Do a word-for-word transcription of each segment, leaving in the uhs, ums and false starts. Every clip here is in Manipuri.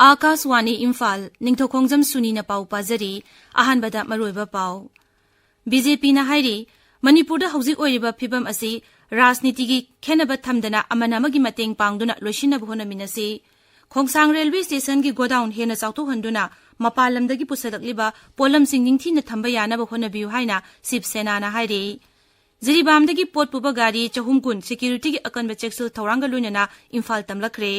ꯑꯥꯀꯥꯁꯋꯥꯅꯤ ꯏꯝꯐꯥꯜ, ꯅꯤꯡꯊꯧꯈꯣꯡꯖꯝ ꯁꯨꯅꯤꯅ ꯄꯥꯎ ꯄꯥꯖꯔꯤ꯫ ꯑꯍꯥꯟꯕꯗ ꯃꯔꯨꯑꯣꯏꯕ ꯄꯥꯎ꯫ ꯕꯤ ꯖꯦ ꯄꯤꯅ ꯍꯥꯏꯔꯤ, ꯃꯅꯤꯄꯨꯔꯗ ꯍꯧꯖꯤꯛ ꯑꯣꯏꯔꯤꯕ ꯐꯤꯕꯝ ꯑꯁꯤ ꯔꯥꯖꯅꯤꯇꯤꯒꯤ ꯈꯦꯟꯅꯕ ꯊꯝꯗꯅ ꯑꯃꯅ ꯑꯃꯒꯤ ꯃꯇꯦꯡ ꯄꯥꯡꯗꯨꯅ ꯂꯣꯏꯁꯤꯟꯅꯕ ꯍꯣꯠꯅꯃꯤꯟꯅꯁꯤ꯫ ꯈꯣꯡꯁꯥꯡ ꯔꯦꯜꯋꯦ ꯁ꯭ꯇꯦꯁꯟꯒꯤ ꯒꯣꯗꯥꯎꯟ ꯍꯦꯟꯅ ꯆꯥꯎꯊꯣꯛꯍꯟꯗꯨꯅ ꯃꯄꯥꯟ ꯂꯝꯗꯒꯤ ꯄꯨꯁꯜꯂꯛꯂꯤꯕ ꯄꯣꯠꯂꯝꯁꯤꯡ ꯅꯤꯡꯊꯤꯅ ꯊꯝꯕ ꯌꯥꯅꯕ ꯍꯣꯠꯅꯕꯤꯌꯨ ꯍꯥꯏꯅ ꯁꯤꯕ ꯁꯦꯅꯥꯅ ꯍꯥꯏꯔꯤ꯫ ꯖꯤꯔꯤꯕꯥꯝꯗꯒꯤ ꯄꯣꯠ ꯄꯨꯕ ꯒꯥꯔꯤ ꯆꯍꯨꯝ ꯀꯨꯟ ꯁꯦꯀ꯭ꯌꯨꯔꯤꯇꯤꯒꯤ ꯑꯀꯟꯕ ꯆꯦꯛꯁꯤꯜ ꯊꯧꯔꯥꯡꯒ ꯂꯣꯏꯅꯅ ꯏꯝꯐꯥꯜ ꯇꯝꯂꯛꯈ꯭ꯔꯦ꯫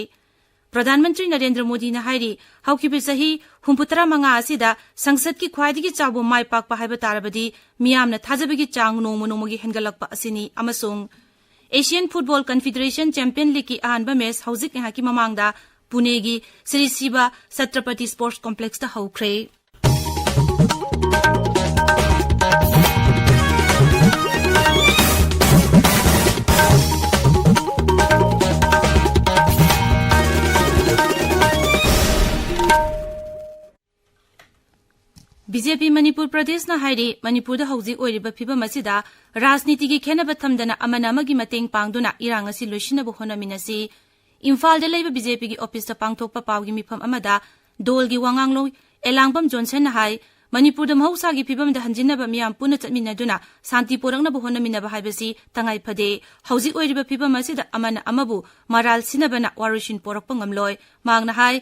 ꯄ꯭ꯔꯙꯥꯟ ꯃꯟꯇ꯭ꯔꯤ ꯅꯔꯦꯟꯗ꯭ꯔ ꯃꯣꯗꯤꯅ ꯍꯥꯏꯔꯤ, ꯍꯧꯈꯤꯕ ꯆꯍꯤ ꯍꯨꯝꯐꯨꯇꯔꯥ ꯃꯉꯥ ꯑꯁꯤꯗ ꯁꯪꯁꯠꯀꯤ ꯈ꯭ꯋꯥꯏꯗꯒꯤ ꯆꯥꯎꯕ ꯃꯥꯏ ꯄꯥꯛꯄ ꯍꯥꯏꯕ ꯇꯥꯔꯕꯗꯤ ꯃꯤꯌꯥꯝꯅ ꯊꯥꯖꯕꯒꯤ ꯆꯥꯡ ꯅꯣꯡꯃ ꯅꯣꯡꯃꯒꯤ ꯍꯦꯟꯒꯠꯂꯛꯄ ꯑꯁꯤꯅꯤ ꯑꯃꯁꯨꯡ Asian Football Confederation Champion Leagueꯀꯤ ꯑꯍꯥꯟꯕ ꯃꯦꯆ ꯍꯧꯖꯤꯛ ꯉꯥꯏꯍꯥꯛꯀꯤ ꯃꯃꯥꯡꯗ ꯄꯨꯅꯦꯒꯤ ꯁ꯭ꯔꯤ ꯁꯤꯕ ꯁꯇ꯭ꯔꯄꯇꯤ ꯁ꯭ꯄꯣꯔꯠꯁ ꯀꯣꯝꯄ꯭ꯂꯦꯛꯁꯇ ꯍꯧꯈ꯭ꯔꯦ꯫ ꯕꯤ ꯖꯦ ꯄꯤ ꯃꯅꯤꯄꯨꯔ ꯄ꯭ꯔꯗꯦꯁꯅ ꯍꯥꯏꯔꯤ, ꯃꯅꯤꯄꯨꯔꯗ ꯍꯧꯖꯤꯛ ꯑꯣꯏꯔꯤꯕ ꯐꯤꯕꯝ ꯑꯁꯤꯗ ꯔꯥꯖꯅꯤꯇꯤꯒꯤ ꯈꯦꯟꯅꯕ ꯊꯝꯗꯅ ꯑꯃꯅ ꯑꯃꯒꯤ ꯃꯇꯦꯡ ꯄꯥꯡꯗꯨꯅ ꯏꯔꯥꯡ ꯑꯁꯤ ꯂꯣꯏꯁꯤꯟꯅꯕ ꯍꯣꯠꯅꯃꯤꯟꯅꯁꯤ꯫ ꯏꯝꯐꯥꯜꯗ ꯂꯩꯕ ꯕꯤ ꯖꯦ ꯄꯤꯒꯤ ꯑꯣꯐꯤꯁꯇ ꯄꯥꯡꯊꯣꯛꯄ ꯄꯥꯎꯒꯤ ꯃꯤꯐꯝ ꯑꯃꯗ ꯗꯣꯜꯒꯤ ꯋꯥꯉꯥꯡꯂꯣꯏ ꯑꯦꯂꯥꯡꯕꯝ ꯖꯣꯟꯁꯟꯅ ꯍꯥꯏ, ꯃꯅꯤꯄꯨꯔꯗ ꯃꯍꯧꯁꯥꯒꯤ ꯐꯤꯕꯝꯗ ꯍꯟꯖꯤꯟꯅꯕ ꯃꯤꯌꯥꯝ ꯄꯨꯟꯅ ꯆꯠꯃꯤꯟꯅꯗꯨꯅ ꯁꯥꯟꯇꯤ ꯄꯣꯔꯛꯅꯕ ꯍꯣꯠꯅꯃꯤꯟꯅꯕ ꯍꯥꯏꯕꯁꯤ ꯇꯉꯥꯏ ꯐꯗꯦ꯫ ꯍꯧꯖꯤꯛ ꯑꯣꯏꯔꯤꯕ ꯐꯤꯕꯝ ꯑꯁꯤꯗ ꯑꯃꯅ ꯑꯃꯕꯨ ꯃꯔꯥꯜ ꯁꯤꯟꯅꯕꯅ ꯋꯥꯔꯣꯏꯁꯤꯟ ꯄꯣꯔꯛꯄ ꯉꯝꯂꯣꯏ꯫ ꯃꯍꯥꯛꯅ ꯍꯥꯏ,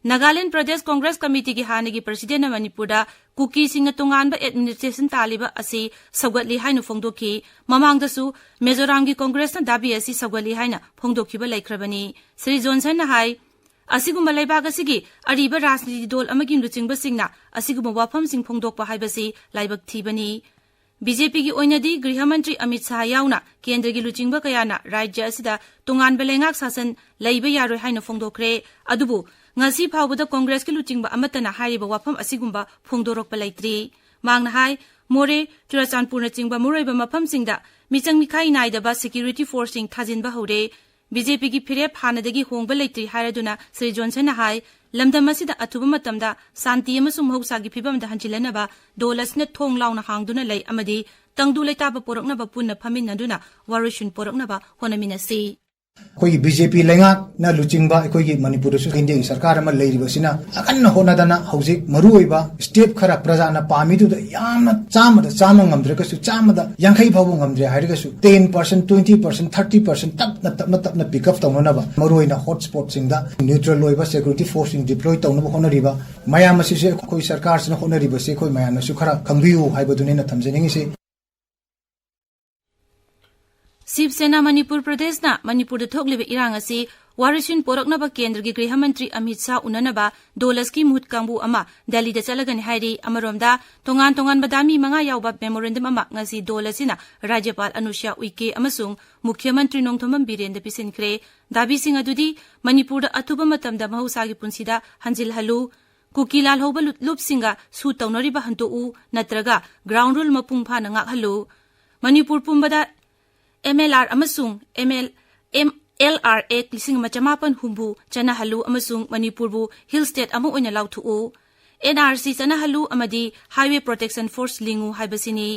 ꯅꯥꯒꯥꯂꯦꯟ ꯄ꯭ꯔꯗꯦꯁ ꯀꯣꯡꯒ꯭ꯔꯦꯁ ꯀꯃꯤꯇꯤꯒꯤ ꯍꯥꯟꯅꯒꯤ ꯄ꯭ꯔꯁꯤꯗꯦꯟꯅ ꯃꯅꯤꯄꯨꯔꯗ ꯀꯨꯀꯤꯁꯤꯡꯅ ꯇꯣꯉꯥꯟꯕ ꯑꯦꯗꯃꯤꯅꯤꯁꯇ꯭ꯔꯦꯁꯟ ꯇꯥꯜꯂꯤꯕ ꯑꯁꯤ ꯁꯧꯒꯠꯂꯤ ꯍꯥꯏꯅ ꯐꯣꯡꯗꯣꯛꯈꯤ꯫ ꯃꯃꯥꯡꯗꯁꯨ ꯃꯤꯖꯣꯔꯥꯝꯒꯤ ꯀꯣꯡꯒ꯭ꯔꯦꯁꯅ ꯗꯥꯕꯤ ꯑꯁꯤ ꯁꯧꯒꯠꯂꯤ ꯍꯥꯏꯅ ꯐꯣꯡꯗꯣꯛꯈꯤꯕ ꯂꯩꯈ꯭ꯔꯕꯅꯤ꯫ ꯁ꯭ꯔꯤ ꯖꯣꯟꯁꯟꯅ ꯍꯥꯏ, ꯑꯁꯤꯒꯨꯝꯕ ꯂꯩꯕꯥꯛ ꯑꯁꯤꯒꯤ ꯑꯔꯤꯕ ꯔꯥꯖꯅꯤꯇꯤ ꯗꯣꯜ ꯑꯃꯒꯤ ꯂꯨꯆꯤꯡꯕꯁꯤꯡꯅ ꯑꯁꯤꯒꯨꯝꯕ ꯋꯥꯐꯝꯁꯤꯡ ꯐꯣꯡꯗꯣꯛꯄ ꯍꯥꯏꯕꯁꯤ ꯂꯥꯏꯕꯛ ꯊꯤꯕꯅꯤ꯫ ꯕꯤ ꯖꯦ ꯄꯤꯒꯤ ꯑꯣꯏꯅꯗꯤ ꯒ꯭ꯔꯤꯍ ꯃꯟꯇ꯭ꯔꯤ ꯑꯃꯤꯠ ꯁꯥꯍ ꯌꯥꯎꯅ ꯀꯦꯟꯗ꯭ꯔꯒꯤ ꯂꯨꯆꯤꯡꯕ ꯀꯌꯥꯅ ꯔꯥꯖ꯭ꯌ ꯑꯁꯤꯗ ꯇꯣꯉꯥꯟꯕ ꯂꯩꯉꯥꯛ ꯁꯥꯁꯟ ꯂꯩꯕ ꯌꯥꯔꯣꯏ ꯍꯥꯏꯅ ꯐꯣꯡꯗꯣꯛꯈ꯭ꯔꯦ꯫ ꯑꯗꯨꯕꯨ ꯉꯁꯤ ꯐꯥꯎꯕꯗ ꯀꯣꯡꯒ꯭ꯔꯦꯁꯀꯤ ꯂꯨꯆꯤꯡꯕ ꯑꯃꯠꯇꯅ ꯍꯥꯏꯔꯤꯕ ꯋꯥꯐꯝ ꯑꯁꯤꯒꯨꯝꯕ ꯐꯣꯡꯗꯣꯔꯛꯄ ꯂꯩꯇ꯭ꯔꯤ꯫ ꯃꯍꯥꯛꯅ ꯍꯥꯏ, ꯃꯣꯔꯦ, ꯆꯨꯔꯥꯆꯥꯟꯄꯨꯔꯅꯆꯤꯡꯕ ꯃꯔꯨꯑꯣꯏꯕ ꯃꯐꯝꯁꯤꯡꯗ ꯃꯤꯆꯪ ꯃꯤꯈꯥꯏ ꯅꯥꯏꯗꯕ ꯁꯦꯀ꯭ꯌꯨꯔꯤꯇꯤ ꯐꯣꯔꯁꯁꯤꯡ ꯊꯥꯖꯤꯟꯕ ꯍꯧꯔꯦ꯫ ꯕꯤ ꯖꯦ ꯄꯤꯒꯤ ꯐꯤꯔꯦꯞ ꯍꯥꯟꯅꯗꯒꯤ ꯍꯣꯡꯕ ꯂꯩꯇ꯭ꯔꯤ ꯍꯥꯏꯔꯗꯨꯅ ꯁ꯭ꯔꯤ ꯖꯣꯟꯁꯟꯅ ꯍꯥꯏ, ꯂꯝꯗꯝ ꯑꯁꯤꯗ ꯑꯊꯨꯕ ꯃꯇꯝꯗ ꯁꯥꯟꯇꯤ ꯑꯃꯁꯨꯡ ꯃꯍꯧꯁꯥꯒꯤ ꯐꯤꯕꯝꯗ ꯍꯟꯖꯤꯜꯂꯅꯕ ꯗꯣꯜ ꯑꯁꯤꯅ ꯊꯣꯡ ꯂꯥꯎꯅ ꯍꯥꯡꯗꯨꯅ ꯂꯩ ꯑꯃꯗꯤ ꯇꯪꯗꯨ ꯂꯩꯇꯥꯕ ꯄꯣꯔꯛꯅꯕ ꯄꯨꯟꯅ ꯐꯝꯃꯤꯟꯅꯗꯨꯅ ꯋꯥꯔꯣꯏꯁꯤꯟ ꯄꯣꯔꯛꯅꯕ ꯍꯣꯠꯅꯃꯤꯟꯅꯁꯤ꯫ ꯑꯩꯈꯣꯏꯒꯤ ꯕꯤ ꯖꯦ ꯄꯤ ꯂꯩꯉꯥꯛꯅ ꯂꯨꯆꯤꯡꯕ ꯑꯩꯈꯣꯏꯒꯤ ꯃꯅꯤꯄꯨꯔꯗꯁꯨ ꯏꯟꯗꯤꯌꯥꯒꯤ ꯁꯔꯀꯥꯔ ꯑꯃ ꯂꯩꯔꯤꯕꯁꯤꯅ ꯑꯀꯟꯅ ꯍꯣꯠꯅꯗꯅ ꯍꯧꯖꯤꯛ ꯃꯔꯨꯑꯣꯏꯕ ꯁ꯭ꯇꯦꯞ ꯈꯔ ꯄ꯭ꯔꯖꯥꯅ ꯄꯥꯝꯃꯤꯗꯨꯗ ꯌꯥꯝꯅ ꯆꯥꯝꯃꯗ ꯆꯥꯝꯃ ꯉꯝꯗ꯭ꯔꯒꯁꯨ, ꯆꯥꯝꯃꯗ ꯌꯥꯡꯈꯩ ꯐꯥꯎꯕ ꯉꯝꯗ꯭ꯔꯦ ꯍꯥꯏꯔꯒꯁꯨ, ten percent, twenty percent, thirty percent ꯇꯞꯅ, ꯇꯞꯅ, ꯇꯞꯅ pick up ꯇꯧꯅꯅꯕ, ꯃꯔꯨꯑꯣꯏꯅ ꯍꯣꯠ ꯁ꯭ꯄꯣꯠꯁꯤꯡꯗ ꯅ꯭ꯌꯨꯇ꯭ꯔꯦꯜ ꯑꯣꯏꯕ ꯁꯦꯀ꯭ꯌꯨꯔꯤꯇꯤ ꯐꯣꯔꯁꯁꯤꯡ ꯗꯤꯄ꯭ꯂꯣꯏ ꯇꯧꯅꯕ ꯍꯣꯠꯅꯔꯤꯕ ꯃꯌꯥꯝ ꯑꯁꯤꯁꯨ ꯑꯩꯈꯣꯏ ꯁꯔꯀꯥꯔꯁꯤꯅ ꯍꯣꯠꯅꯔꯤꯕꯁꯤ ꯑꯩꯈꯣꯏ ꯃꯌꯥꯝꯅꯁꯨ ꯈꯔ ꯈꯪꯕꯤꯌꯨ ꯍꯥꯏꯕꯗꯨꯅꯤ ꯑꯩꯅ ꯊꯝꯖꯅꯤꯡꯉꯤꯁꯤ꯫ ꯁꯤꯕ ꯁꯦꯅꯥ ꯃꯅꯤꯄꯨꯔ ꯄ꯭ꯔꯗꯦꯁꯅ ꯃꯅꯤꯄꯨꯔꯗ ꯊꯣꯛꯂꯤꯕ ꯏꯔꯥꯡ ꯑꯁꯤ ꯋꯥꯔꯣꯏꯁꯤꯟ ꯄꯣꯔꯛꯅꯕ ꯀꯦꯟꯗ꯭ꯔꯒꯤ ꯒ꯭ꯔꯤꯍ ꯃꯟꯇ꯭ꯔꯤ ꯑꯃꯤꯠ ꯁꯥꯍ ꯎꯅꯅꯕ ꯗꯣꯂꯁꯀꯤ ꯃꯍꯨꯠ ꯀꯥꯡꯕꯨ ꯑꯃ ꯗꯦꯜꯂꯤꯗ ꯆꯠꯂꯒꯅꯤ ꯍꯥꯏꯔꯤ꯫ ꯑꯃꯔꯣꯝꯗ, ꯇꯣꯉꯥꯟ ꯇꯣꯉꯥꯟꯕ ꯗꯥꯃꯤ ꯃꯉꯥ ꯌꯥꯎꯕ ꯃꯦꯃꯣꯔꯦꯟꯗꯝ ꯑꯃ ꯉꯁꯤ ꯗꯣꯂꯁꯤꯅ ꯔꯥꯖ꯭ꯌꯄꯥꯜ ꯑꯅꯨꯁ꯭ꯌꯥ ꯎꯏꯀꯦ ꯑꯃꯁꯨꯡ ꯃꯨꯈ꯭ꯌ ꯃꯟꯇ꯭ꯔꯤ ꯅꯣꯡꯊꯣꯝꯕꯝ ꯕꯤꯔꯦꯟꯗ ꯄꯤꯁꯤꯟꯈ꯭ꯔꯦ꯫ ꯗꯥꯕꯤꯁꯤꯡ ꯑꯗꯨꯗꯤ ꯃꯅꯤꯄꯨꯔꯗ ꯑꯊꯨꯕ ꯃꯇꯝꯗ ꯃꯍꯧꯁꯥꯒꯤ ꯄꯨꯟꯁꯤꯗ ꯍꯟꯖꯤꯜꯍꯜꯂꯨ, ꯀꯨꯀꯤ ꯂꯥꯜꯍꯧꯕ ꯂꯨꯞ-, ꯂꯨꯞꯁꯤꯡꯒ ꯁꯨ ꯇꯧꯅꯔꯤꯕ ꯍꯟꯗꯣꯛꯎ, ꯅꯠꯇ꯭ꯔꯒ ꯒ꯭ꯔꯥꯎꯟ ꯔꯨꯜ ꯃꯄꯨꯡ ꯐꯥꯅ ꯉꯥꯛꯍꯜꯂꯨ꯫ ꯃꯅꯤꯄꯨꯔ ꯄꯨꯝꯕꯗ ꯑꯦꯝ ꯑꯦꯜ ꯑꯥꯔ ꯑꯃꯁꯨꯡ M L, M L R ꯑꯦꯛ ꯂꯤꯁꯤꯡ ꯑꯃ ꯆꯃꯥꯄꯟ ꯍꯨꯝꯐꯨ ꯆꯠꯅꯍꯜꯂꯨ ꯑꯃꯁꯨꯡ ꯃꯅꯤꯄꯨꯔꯕꯨ ꯍꯤꯜ ꯁ꯭ꯇꯦꯠ ꯑꯃ ꯑꯣꯏꯅ ꯂꯥꯎꯊꯣꯛꯎ꯫ ꯑꯦꯟ ꯑꯥꯔ ꯁꯤ ꯆꯠꯅꯍꯜꯂꯨ ꯑꯃꯗꯤ ꯍꯥꯏꯋꯦ ꯄ꯭ꯔꯣꯇꯦꯛꯁꯟ ꯐꯣꯔꯁ ꯂꯤꯡꯉꯨ ꯍꯥꯏꯕꯁꯤꯅꯤ꯫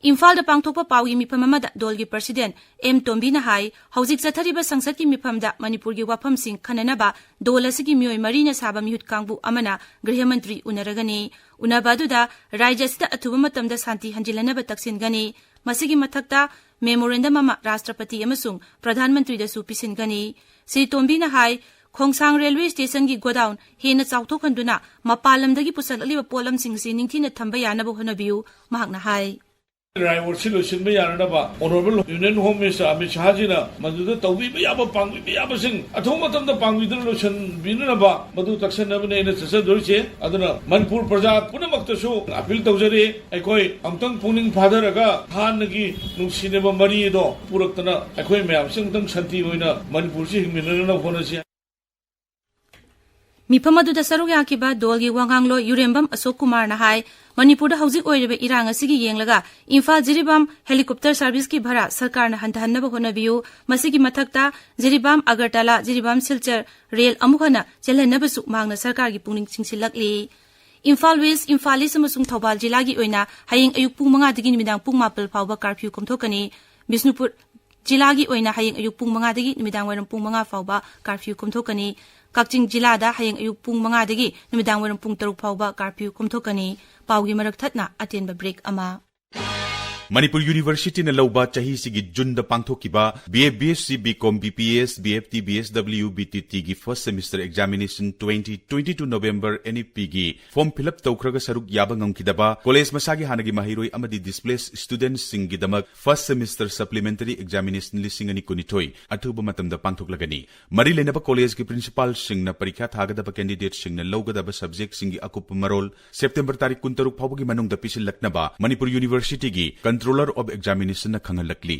ꯏꯝꯐꯥꯜꯗ ꯄꯥꯡꯊꯣꯛꯄ ꯄꯥꯎꯒꯤ ꯃꯤꯐꯝ ꯑꯃꯗ ꯗꯣꯜꯒꯤ ꯄ꯭ꯔꯁꯤꯗꯦꯟ ꯑꯦꯝ ꯇꯣꯝꯕꯤꯅ ꯍꯥꯏ, ꯍꯧꯖꯤꯛ ꯆꯠꯊꯔꯤꯕ ꯁꯪꯁꯠꯀꯤ ꯃꯤꯐꯝꯗ ꯃꯅꯤꯄꯨꯔꯒꯤ ꯋꯥꯐꯝꯁꯤꯡ ꯈꯟꯅꯅꯕ ꯗꯣꯜ ꯑꯁꯤꯒꯤ ꯃꯤꯑꯣꯏ ꯃꯔꯤꯅ ꯁꯥꯕ ꯃꯤꯍꯨꯠ ꯀꯥꯡꯕꯨ ꯑꯃꯅ ꯒ꯭ꯔꯤꯍ ꯃꯟꯇ꯭ꯔꯤ ꯎꯅꯔꯒꯅꯤ꯫ ꯎꯅꯕ ꯑꯗꯨꯗ ꯔꯥꯖ꯭ꯌ ꯑꯁꯤꯗ ꯑꯊꯨꯕ ꯃꯇꯝꯗ ꯁꯥꯟꯇꯤ ꯍꯟꯖꯤꯜꯍꯟꯅꯕ ꯇꯛꯁꯤꯟꯒꯅꯤ꯫ ꯃꯁꯤꯒꯤ ꯃꯊꯛꯇ ꯃꯦꯃꯣꯔꯦꯟꯗꯝ ꯑꯃ ꯔꯥꯁꯇ꯭ꯔꯄꯇꯤ ꯑꯃꯁꯨꯡ ꯄ꯭ꯔꯙꯥꯟ ꯃꯟꯇ꯭ꯔꯤꯗꯁꯨ ꯄꯤꯁꯤꯟꯒꯅꯤ꯫ ꯁ꯭ꯔꯤ ꯇꯣꯝꯕꯤꯅ ꯍꯥꯏ, ꯈꯣꯡꯁꯥꯡ ꯔꯦꯜꯋꯦ ꯁ꯭ꯇꯦꯁꯟꯒꯤ ꯒꯣꯗꯥꯎꯟ ꯍꯦꯟꯅ ꯆꯥꯎꯊꯣꯛꯍꯟꯗꯨꯅ ꯃꯄꯥꯟ ꯂꯝꯗꯒꯤ ꯄꯨꯁꯜꯂꯛꯂꯤꯕ ꯄꯣꯠꯂꯝꯁꯤꯡ ꯑꯁꯤ ꯅꯤꯡꯊꯤꯅ ꯊꯝꯕ ꯌꯥꯅꯕ ꯍꯣꯠꯅꯕꯤꯌꯨ, ꯃꯍꯥꯛꯅ ꯍꯥꯏ꯫ ꯗ꯭ꯔꯥꯏ ꯋꯥꯔꯛꯁꯤ ꯂꯣꯏꯁꯤꯟꯕ ꯌꯥꯅꯅꯕ honourable union home minister Amit ꯁꯍꯥꯖꯤꯅ ꯃꯗꯨꯗ ꯇꯧꯕꯤꯕ ꯌꯥꯕ, ꯄꯥꯡꯕꯤꯕ ꯌꯥꯕꯁꯤꯡ ꯑꯊꯨꯕ ꯃꯇꯝꯗ ꯄꯥꯡꯕꯤꯗꯨꯅ ꯂꯣꯏꯁꯤꯟꯕꯤꯅꯅꯕ ꯃꯗꯨ ꯇꯛꯁꯟꯅꯕꯅꯦ ꯑꯩꯅ ꯆꯠꯆꯗꯣꯔꯤꯁꯦ꯫ ꯑꯗꯨꯅ ꯃꯅꯤꯄꯨꯔ ꯄ꯭ꯔꯖꯥ ꯄꯨꯝꯅꯃꯛꯇꯁꯨ ꯑꯄꯤꯜ ꯇꯧꯖꯔꯤ, ꯑꯩꯈꯣꯏ ꯑꯃꯨꯛꯇꯪ ꯄꯨꯛꯅꯤꯡ ꯐꯥꯊꯔꯒ ꯍꯥꯟꯅꯒꯤ ꯅꯨꯡꯁꯤꯅꯕ ꯃꯔꯤ ꯑꯗꯣ ꯄꯨꯔꯛꯇꯅ ꯑꯩꯈꯣꯏ ꯃꯌꯥꯝꯁꯤ ꯑꯃꯨꯛꯇꯪ ꯁꯥꯟꯇꯤ ꯑꯣꯏꯅ ꯃꯅꯤꯄꯨꯔꯁꯤ ꯍꯤꯡꯃꯤꯟꯅꯅꯕ ꯍꯣꯠꯅꯁꯤ꯫ ꯃꯤꯐꯝ ꯑꯗꯨꯗ ꯁꯔꯨꯛ ꯌꯥꯈꯤꯕ ꯗꯣꯜꯒꯤ ꯋꯥꯉꯥꯡꯂꯣꯏ ꯌꯨꯔꯦꯝꯕꯝ ꯑꯁꯣꯛ ꯀꯨꯃꯥꯔꯅ ꯍꯥꯏ, ꯃꯅꯤꯄꯨꯔꯗ ꯍꯧꯖꯤꯛ ꯑꯣꯏꯔꯤꯕ ꯏꯔꯥꯡ ꯑꯁꯤꯒꯤ ꯌꯦꯡꯂꯒ ꯏꯝꯐꯥꯜ ꯖꯤꯔꯤꯕꯥꯝ ꯍꯦꯂꯤꯀꯣꯞꯇꯔ ꯁꯥꯔꯚꯤꯁꯀꯤ ꯚꯔꯥ ꯁꯔꯀꯥꯔꯅ ꯍꯟꯊꯍꯟꯅꯕ ꯍꯣꯠꯅꯕꯤꯌꯨ꯫ ꯃꯁꯤꯒꯤ ꯃꯊꯛꯇ ꯖꯤꯔꯤꯕꯥꯝ ꯑꯒꯔꯇꯂꯥ ꯖꯤꯔꯤꯕꯥꯝ ꯁꯤꯜꯆꯔ ꯔꯦꯜ ꯑꯃꯨꯛ ꯍꯟꯅ ꯆꯦꯜꯍꯟꯅꯕꯁꯨ ꯃꯍꯥꯛꯅ ꯁꯔꯀꯥꯔꯒꯤ ꯄꯨꯛꯅꯤꯡ ꯆꯤꯡꯁꯤꯜꯂꯛꯂꯤ꯫ ꯏꯝꯐꯥꯜ ꯋꯦꯁ, ꯏꯝꯐꯥꯜ ꯏꯁ ꯑꯃꯁꯨꯡ ꯊꯧꯕꯥꯜ ꯖꯤꯂꯥꯒꯤ ꯑꯣꯏꯅ ꯍꯌꯦꯡ ꯑꯌꯨꯛ ꯄꯨꯡ ꯃꯉꯥꯗꯒꯤ ꯅꯨꯃꯤꯗꯥꯡ ꯄꯨꯡ ꯃꯥꯄꯜ ꯐꯥꯎꯕ ꯀꯥꯔꯐ꯭ꯌꯨ ꯀꯣꯝꯊꯣꯛꯀꯅꯤ꯫ ꯕꯤꯁꯅꯨꯄꯨꯔ ꯖꯤꯂꯥꯒꯤ ꯑꯣꯏꯅ ꯍꯌꯦꯡ ꯑꯌꯨꯛ ꯄꯨꯡ ꯃꯉꯥꯗꯒꯤ ꯅꯨꯃꯤꯗꯥꯡ ꯋꯥꯏꯔꯝ ꯄꯨꯡ ꯃꯉꯥ ꯐꯥꯎꯕ ꯀꯥꯔꯐ꯭ꯌꯨ ꯀꯣꯝꯊꯣꯛꯀꯅꯤ꯫ ꯀꯛꯆꯤꯡ ꯖꯤꯂꯥꯗ ꯍꯌꯦꯡ ꯑꯌꯨꯛ ꯄꯨꯡ ꯃꯉꯥꯗꯒꯤ ꯅꯨꯃꯤꯗꯥꯡ ꯋꯥꯏꯔꯝ ꯄꯨꯡ ꯇꯔꯨꯛ ꯐꯥꯎꯕ ꯀꯥꯔꯐ꯭ꯌꯨ ꯀꯣꯝꯊꯣꯛꯀꯅꯤ꯫ ꯄꯥꯎꯒꯤ ꯃꯔꯛ ꯊꯠꯅ ꯑꯇꯦꯟꯕ ꯕ꯭ꯔꯦꯛ ꯑꯃ꯫ ꯃꯅꯤꯄꯨꯔ ꯌꯨꯅꯤꯚꯔꯁꯤꯇꯤꯅ ꯂꯧꯕ ꯆꯍꯤꯁꯤꯒꯤ ꯖꯨꯟꯗ ꯄꯥꯡꯊꯣꯛꯈꯤꯕ B A, B S C, B Com, B P S, B F T, B S W, B T Tꯒꯤ first semester examination twenty twenty-two November N E Pꯒꯤ form fill up ꯇꯧꯈ꯭ꯔꯒ ꯁꯔꯨꯛ ꯌꯥꯕ ꯉꯝꯈꯤꯗꯕ ꯀꯣꯂꯦꯖ ꯃꯁꯥꯒꯤ ꯍꯥꯟꯅꯒꯤ ꯃꯍꯩꯔꯣꯏ ꯑꯃꯗꯤ displaced studentꯁꯤꯡꯒꯤꯗꯃꯛ first semester supplementary examination ꯂꯤꯁꯤꯡ ꯑꯅꯤ ꯀꯨꯟꯅꯤꯊꯣꯏ ꯑꯊꯨꯕ ꯃꯇꯝꯗ ꯄꯥꯡꯊꯣꯛꯂꯒꯅꯤ꯫ ꯃꯔꯤ ꯂꯩꯅꯕ ꯀꯣꯂꯦꯖꯀꯤ principalꯁꯤꯡꯅ ꯄꯔꯤꯈ꯭ꯌꯥ ꯊꯥꯒꯗꯕ candidateꯁꯤꯡꯅ ꯂꯧꯒꯗꯕ subjectꯁꯤꯡꯒꯤ ꯑꯀꯨꯞꯄ ꯃꯔꯣꯜ September ꯇꯥꯔꯤꯛ ꯀꯨꯟꯇꯔꯨꯛ ꯐꯥꯎꯕꯒꯤ ꯃꯅꯨꯡꯗ ꯄꯤꯁꯤꯜꯂꯛꯅꯕ ꯃꯅꯤꯄꯨꯔ ꯌꯨꯅꯤꯚꯔꯁꯤꯇꯤꯒꯤ Controller of Examinationꯅ ꯈꯪꯍꯜꯂꯛꯂꯤ꯫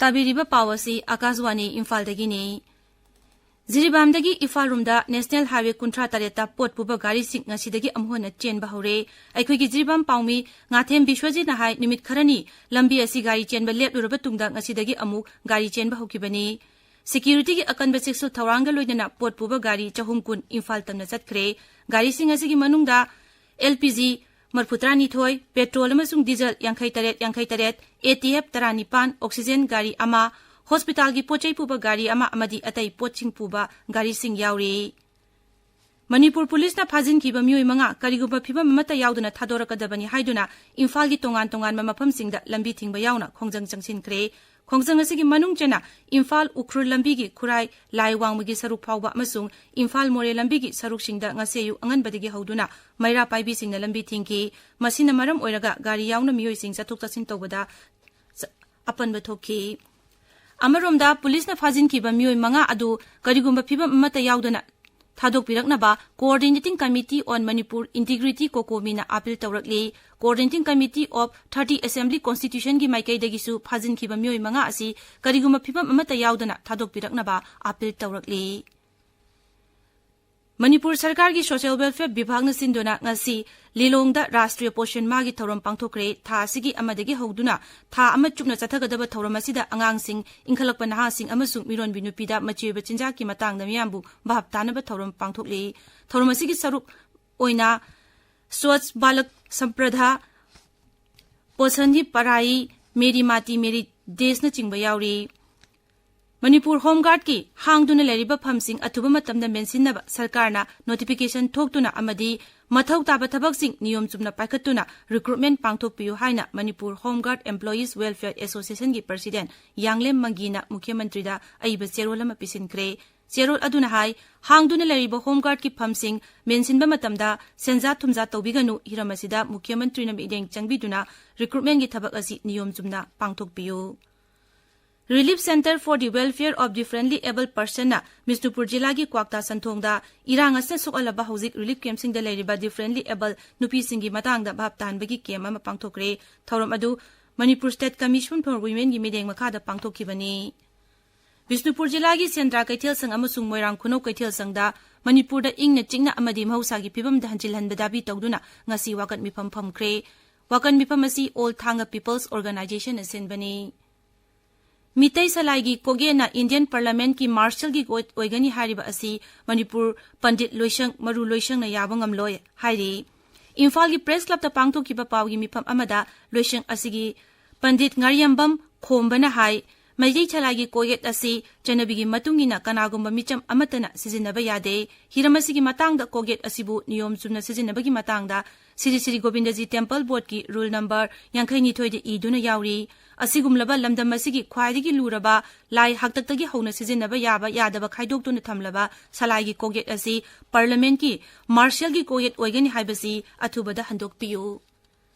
ꯇꯥꯕꯤꯔꯤꯕ ꯄꯥꯎ ꯑꯁꯤ ꯑꯀꯥꯁꯕꯥꯅꯤ ꯏꯝꯐꯥꯜꯗꯒꯤꯅꯤ꯫ ꯖꯤꯔꯤꯕꯥꯝꯗꯒꯤ ꯏꯝꯐꯥꯜ ꯔꯣꯝꯗ National Highway ꯀꯨꯟꯊ꯭ꯔꯥ ꯇꯔꯦꯠꯇ ꯄꯣꯠ ꯄꯨꯕ ꯒꯥꯔꯤꯁꯤꯡ ꯉꯁꯤꯗꯒꯤ ꯑꯃꯨꯛ ꯍꯟꯅ ꯆꯦꯟꯕ ꯍꯧꯔꯦ꯫ ꯑꯩꯈꯣꯏꯒꯤ ꯖꯤꯔꯤꯕꯥꯝ ꯄꯥꯎꯃꯤ ꯉꯥꯊꯦꯝ ꯕꯤꯁ꯭ꯋꯖꯤꯠꯅ ꯍꯥꯏ, ꯅꯨꯃꯤꯠ ꯈꯔꯅꯤ ꯂꯝꯕꯤ ꯑꯁꯤ ꯒꯥꯔꯤ ꯆꯦꯟꯕ ꯂꯦꯞꯂꯨꯔꯕ ꯇꯨꯡꯗ ꯉꯁꯤꯗꯒꯤ ꯑꯃꯨꯛ ꯒꯥꯔꯤ ꯆꯦꯟꯕ ꯍꯧꯈꯤꯕꯅꯤ꯫ Securityꯒꯤ ꯑꯀꯟꯕ ꯆꯦꯛꯁꯤꯜ ꯊꯧꯔꯥꯡꯒ ꯂꯣꯏꯅꯅ ꯄꯣꯠ ꯄꯨꯕ ꯒꯥꯔꯤ ꯆꯍꯨꯝ ꯀꯨꯟ ꯏꯝꯐꯥꯜ ꯇꯝꯅ ꯆꯠꯈ꯭ꯔꯦ꯫ ꯒꯥꯔꯤꯁꯤꯡ ꯑꯁꯤꯒꯤ ꯃꯅꯨꯡꯗ L P G ꯃꯔꯐꯨ ꯇꯔꯥꯅꯤꯊꯣꯏ, petrol ꯑꯃꯁꯨꯡ diesel ꯌꯥꯡꯈꯩ ꯇꯔꯦꯠ, ꯌꯥꯡꯈꯩ ꯇꯔꯦꯠ, A T F ꯇꯔꯥꯅꯤꯄꯥꯟ, oxygen ꯒꯥꯔꯤ ꯑꯃ, hospitalꯒꯤ ꯄꯣꯠ ꯆꯩ ꯄꯨꯕ ꯒꯥꯔꯤ ꯑꯃ ꯑꯃꯗꯤ ꯑꯇꯩ ꯄꯣꯠꯁꯤꯡ ꯄꯨꯕ ꯒꯥꯔꯤꯁꯤꯡ ꯌꯥꯎꯔꯤ꯫ ꯃꯅꯤꯄꯨꯔ ꯄꯨꯂꯤꯁꯅ ꯐꯥꯖꯤꯟꯈꯤꯕ ꯃꯤꯑꯣꯏ ꯃꯉꯥ ꯀꯔꯤꯒꯨꯝꯕ ꯐꯤꯚꯝ ꯑꯃꯠꯇ ꯌꯥꯎꯗꯅ ꯊꯥꯗꯣꯔꯛꯀꯗꯕꯅꯤ ꯍꯥꯏꯗꯨꯅ ꯏꯝꯐꯥꯜꯒꯤ ꯇꯣꯉꯥꯟ ꯇꯣꯉꯥꯟꯕ ꯃꯐꯝꯁꯤꯡꯗ ꯂꯝꯕꯤ ꯊꯤꯡꯕ ꯌꯥꯎꯅ ꯈꯣꯡꯖꯪ ꯆꯪꯁꯤꯟꯈ꯭ꯔꯦ꯫ ꯈꯣꯡꯖꯪ ꯑꯁꯤꯒꯤ ꯃꯅꯨꯡ ꯆꯟꯅ ꯏꯝꯐꯥꯜ ꯎꯈ꯭ꯔꯨꯜ ꯂꯝꯕꯤꯒꯤ ꯈꯨꯔꯥꯏ ꯂꯥꯏ ꯋꯥꯡꯃꯒꯤ ꯁꯔꯨꯛ ꯐꯥꯎꯕ ꯑꯃꯁꯨꯡ ꯏꯝꯐꯥꯜ ꯃꯣꯔꯦ ꯂꯝꯕꯤꯒꯤ ꯁꯔꯨꯛꯁꯤꯡꯗ ꯉꯁꯤ ꯑꯌꯨꯛ ꯑꯉꯟꯕꯗꯒꯤ ꯍꯧꯗꯨꯅ ꯃꯩꯔꯥ ꯄꯥꯏꯕꯤꯁꯤꯡꯅ ꯂꯝꯕꯤ ꯊꯤꯡꯈꯤ꯫ ꯃꯁꯤꯅ ꯃꯔꯝ ꯑꯣꯏꯔꯒ ꯒꯥꯔꯤ ꯌꯥꯎꯅ ꯃꯤꯑꯣꯏꯁꯤꯡ ꯆꯠꯊꯣꯛ ꯆꯠꯁꯤꯟ ꯇꯧꯕꯗ ꯆ-, ꯑꯄꯟꯕ ꯊꯣꯛꯈꯤ꯫ ꯑꯃꯔꯣꯝꯗ, ꯄꯨꯂꯤꯁꯅ ꯐꯥꯖꯤꯟꯈꯤꯕ ꯃꯤꯑꯣꯏ ꯃꯉꯥ ꯑꯗꯨ ꯀꯔꯤꯒꯨꯝꯕ ꯐꯤꯚꯝ ꯑꯃꯠꯇ ꯌꯥꯎꯗꯅ ꯊꯥꯗꯣꯛꯄꯤꯔꯛꯅꯕ Coordinating Committee on Manipur Integrity, COCOMIꯅ appeal ꯇꯧꯔꯛꯂꯤ꯫ Coordinating Committee of Thirty Assembly Constitutionꯒꯤ ꯃꯥꯏꯀꯩꯗꯒꯤꯁꯨ ꯐꯥꯖꯤꯟꯈꯤꯕ ꯃꯤꯑꯣꯏ ꯃꯉꯥ ꯑꯁꯤ ꯀꯔꯤꯒꯨꯝꯕ ꯐꯤꯚꯝ ꯑꯃꯠꯇ ꯌꯥꯎꯗꯅ ꯊꯥꯗꯣꯛꯄꯤꯔꯛꯅꯕ appeal ꯇꯧꯔꯛꯂꯤ꯫ ꯃꯅꯤꯄꯨꯔ ꯁꯔꯀꯥꯔꯒꯤ Social Welfare ꯕꯤꯚꯥꯒꯅ ꯁꯤꯟꯗꯨꯅ ꯉꯁꯤ ꯂꯤꯂꯣꯡꯗ ꯔꯥꯁꯇ꯭ꯔꯤꯌ ꯄꯣꯁꯟ ꯃꯥꯍꯒꯤ ꯊꯧꯔꯝ ꯄꯥꯡꯊꯣꯛꯈ꯭ꯔꯦ꯫ ꯊꯥ ꯑꯁꯤꯒꯤ ꯑꯃꯗꯒꯤ ꯍꯧꯗꯨꯅ ꯊꯥ ꯑꯃ ꯆꯨꯞꯅ ꯆꯠꯊꯒꯗꯕ ꯊꯧꯔꯝ ꯑꯁꯤꯗ ꯑꯉꯥꯡꯁꯤꯡ, ꯏꯟꯈꯠꯂꯛꯄ ꯅꯍꯥꯁꯤꯡ ꯑꯃꯁꯨꯡ ꯃꯤꯔꯣꯟꯕꯤ ꯅꯨꯄꯤꯗ ꯃꯆꯤ ꯑꯣꯏꯕ ꯆꯤꯟꯖꯥꯛꯀꯤ ꯃꯇꯥꯡꯗ ꯃꯤꯌꯥꯝꯕꯨ ꯚꯥꯞ ꯇꯥꯅꯕ ꯊꯧꯔꯝ ꯄꯥꯡꯊꯣꯛꯂꯤ꯫ ꯊꯧꯔꯝ ꯑꯁꯤꯒꯤ ꯁꯔꯨꯛ ꯑꯣꯏꯅ ꯁ꯭ꯋꯥꯆ ꯕꯥꯂꯛ ꯁꯝꯄ꯭ꯔꯗꯥ, ꯄꯣꯁꯟ ꯍꯤ ꯄꯔꯥꯏ, ꯃꯦꯔꯤ ꯃꯥꯇꯤ ꯃꯦꯔꯤ ꯗꯦꯁꯅꯆꯤꯡꯕ ꯌꯥꯎꯔꯤ꯫ ꯃꯅꯤꯄꯨꯔ ꯍꯣꯝ ꯒꯥꯔꯗꯀꯤ ꯍꯥꯡꯗꯨꯅ ꯂꯩꯔꯤꯕ ꯐꯝꯁꯤꯡ ꯑꯊꯨꯕ ꯃꯇꯝꯗ ꯃꯦꯟꯁꯤꯟꯅꯕ ꯁꯔꯀꯥꯔꯅ ꯅꯣꯇꯤꯐꯤꯀꯦꯁꯟ ꯊꯣꯛꯇꯨꯅ ꯑꯃꯗꯤ ꯃꯊꯧ ꯇꯥꯕ ꯊꯕꯛꯁꯤꯡ ꯅꯤꯌꯣꯝ ꯆꯨꯝꯅ ꯄꯥꯏꯈꯠꯇꯨꯅ ꯔꯤꯀ꯭ꯔꯨꯠꯃꯦꯟ ꯄꯥꯡꯊꯣꯛꯄꯤꯌꯨ ꯍꯥꯏꯅ Manipur home guard employees welfare ꯑꯦꯁꯣꯁꯤꯌꯦꯁꯟꯒꯤ ꯄ꯭ꯔꯁꯤꯗꯦꯟ ꯌꯥꯡꯂꯦꯝ ꯃꯪꯒꯤꯅ ꯃꯨꯈ꯭ꯌꯃꯟꯇ꯭ꯔꯤꯗ ꯑꯏꯕ ꯆꯦꯔꯣꯜ ꯑꯃ ꯄꯤꯁꯤꯟꯈ꯭ꯔꯦ꯫ ꯆꯦꯔꯣꯜ ꯑꯗꯨꯅ ꯍꯥꯏ, ꯍꯥꯡꯗꯨꯅ ꯂꯩꯔꯤꯕ ꯍꯣꯝ ꯒꯥꯔꯗꯀꯤ ꯐꯝꯁꯤꯡ ꯃꯦꯟꯁꯤꯟꯕ ꯃꯇꯝꯗ ꯁꯦꯟꯖꯥ ꯊꯨꯝꯖꯥ ꯇꯧꯕꯤꯒꯅꯨ, ꯍꯤꯔꯝ ꯑꯁꯤꯗ ꯃꯨꯈ꯭ꯌꯃꯟꯇ꯭ꯔꯤꯅ ꯃꯤꯠꯌꯦꯡ ꯆꯪꯕꯤꯗꯨꯅ ꯔꯤꯀ꯭ꯔꯨꯠꯃꯦꯟꯒꯤ ꯊꯕꯛ ꯑꯁꯤ ꯅꯤꯌꯣꯝ ꯆꯨꯝꯅ ꯄꯥꯡꯊꯣꯛꯄꯤꯌꯨ꯫ Relief Centre for the Welfare of Differently Abled Personꯅ Bishnupur ꯖꯤꯂꯥꯒꯤ ꯀ꯭ꯋꯥꯛꯇꯥ ꯁꯟꯊꯣꯡꯗ ꯏꯔꯥꯡ ꯑꯁꯤꯅ ꯁꯣꯛꯍꯜꯂꯕ ꯍꯧꯖꯤꯛ ꯔꯤꯂꯤꯐ ꯀꯦꯝꯞꯁꯤꯡꯗ ꯂꯩꯔꯤꯕ ꯗꯤꯐꯔꯦꯟꯂꯤ ꯑꯦꯕꯜ ꯅꯨꯄꯤꯁꯤꯡꯒꯤ ꯃꯇꯥꯡꯗ ꯚꯥꯞ ꯇꯥꯍꯟꯕꯒꯤ ꯀꯦꯝꯞ ꯑꯃ ꯄꯥꯡꯊꯣꯛꯈ꯭ꯔꯦ꯫ ꯊꯧꯔꯝ ꯑꯗꯨ ꯃꯅꯤꯄꯨꯔ ꯁ꯭ꯇꯦꯠ ꯀꯃꯤꯁꯟ ꯐꯣꯔ ꯋꯤꯃꯦꯟꯒꯤ ꯃꯤꯠꯌꯦꯡ ꯃꯈꯥꯗ ꯄꯥꯡꯊꯣꯛꯈꯤꯕꯅꯤ꯫ ꯕꯤꯁꯅꯨꯄꯨꯔ ꯖꯤꯂꯥꯒꯤ ꯁꯦꯟꯗ꯭ꯔꯥ ꯀꯩꯊꯦꯜ ꯁꯪ ꯑꯃꯁꯨꯡ ꯃꯣꯏꯔꯥꯡ ꯈꯨꯅꯧ ꯀꯩꯊꯦꯜ ꯁꯪꯗ ꯃꯅꯤꯄꯨꯔꯗ ꯏꯪꯅ ꯆꯤꯛꯅ ꯑꯃꯗꯤ ꯃꯍꯧꯁꯥꯒꯤ ꯐꯤꯕꯝꯗ ꯍꯟꯖꯤꯜꯍꯟꯕ ꯗꯥꯕꯤ ꯇꯧꯗꯨꯅ ꯉꯁꯤ ꯋꯥꯀꯠ ꯃꯤꯐꯝ ꯐꯝꯈ꯭ꯔꯦ꯫ ꯋꯥꯀꯠ ꯃꯤꯐꯝ ꯑꯁꯤ ꯑꯣꯜ ꯊꯥꯡꯒ ꯄꯤꯄꯜꯁ ꯑꯣꯔꯒꯅꯥꯏꯖꯦꯁꯟꯅ ꯁꯤꯟꯕꯅꯤ꯫ ꯃꯤꯇꯩ ꯁꯂꯥꯏꯒꯤ ꯀꯣꯛꯌꯦꯠꯅ ꯏꯟꯗꯤꯌꯟ ꯄꯥꯔꯂꯥꯃꯦꯟꯠꯀꯤ ꯃꯥꯔꯁꯦꯜꯒꯤ ꯒꯣꯠ ꯑꯣꯏꯒꯅꯤ ꯍꯥꯏꯔꯤꯕ ꯑꯁꯤ ꯃꯅꯤꯄꯨꯔ ꯄꯟꯗꯤꯠ ꯂꯣꯏꯁꯪ, ꯃꯔꯨ ꯂꯣꯏꯁꯪꯅ ꯌꯥꯕ ꯉꯝꯂꯣꯏ ꯍꯥꯏꯔꯤ꯫ ꯏꯝꯐꯥꯜꯒꯤ ꯄ꯭ꯔꯦꯁ ꯀ꯭ꯂꯕꯇ ꯄꯥꯡꯊꯣꯛꯈꯤꯕ ꯄꯥꯎꯒꯤ ꯃꯤꯐꯝ ꯑꯃꯗ ꯂꯣꯏꯁꯪ ꯑꯁꯤꯒꯤ ꯄꯟꯗꯤꯠ ꯉꯥꯔꯤꯌꯥꯝꯕꯝ ꯈꯣꯝꯕꯅ ꯍꯥꯏ, ꯃꯩꯇꯩ ꯁꯂꯥꯏꯒꯤ ꯀꯣꯛꯌꯦꯠ ꯑꯁꯤ ꯆꯠꯅꯕꯤꯒꯤ ꯃꯇꯨꯡ ꯏꯟꯅ ꯀꯅꯥꯒꯨꯝꯕ ꯃꯤꯆꯝ ꯑꯃꯠꯇꯅ ꯁꯤꯖꯤꯟꯅꯕ ꯌꯥꯗꯦ꯫ ꯍꯤꯔꯝ ꯑꯁꯤꯒꯤ ꯃꯇꯥꯡꯗ ꯀꯣꯛꯌꯦꯠ ꯑꯁꯤꯕꯨ ꯅꯤꯌꯣꯝ ꯆꯨꯝꯅ ꯁꯤꯖꯤꯟꯅꯕꯒꯤ ꯃꯇꯥꯡꯗ ꯁ꯭ꯔꯤ ꯁ꯭ꯔꯤ ꯒꯣꯕꯤꯟꯗꯖꯤ ꯇꯦꯝꯄꯜ ꯕꯣꯔꯗꯀꯤ ꯔꯨꯜ ꯅꯝꯕꯔ ꯌꯥꯡꯈꯩ ꯅꯤꯊꯣꯏꯗ ꯏꯗꯨꯅ ꯌꯥꯎꯔꯤ꯫ ꯑꯁꯤꯒꯨꯝꯂꯕ ꯂꯝꯗꯝ ꯑꯁꯤꯒꯤ ꯈ꯭ꯋꯥꯏꯗꯒꯤ ꯂꯨꯔꯕ ꯂꯥꯏ ꯍꯥꯛꯇꯛꯇꯒꯤ ꯍꯧꯅ ꯁꯤꯖꯤꯟꯅꯕ ꯌꯥꯕ ꯌꯥꯗꯕ ꯈꯥꯏꯗꯣꯛꯇꯨꯅ ꯊꯝꯂꯕ ꯁꯂꯥꯏꯒꯤ ꯀꯣꯛꯌꯦꯠ ꯑꯁꯤ ꯄꯥꯔꯂꯥꯃꯦꯟꯠꯀꯤ ꯃꯥꯔꯁꯦꯜꯒꯤ ꯀꯣꯛꯌꯦꯠ ꯑꯣꯏꯒꯅꯤ ꯍꯥꯏꯕꯁꯤ ꯑꯊꯨꯕꯗ ꯍꯟꯗꯣꯛꯄꯤꯌꯨ꯫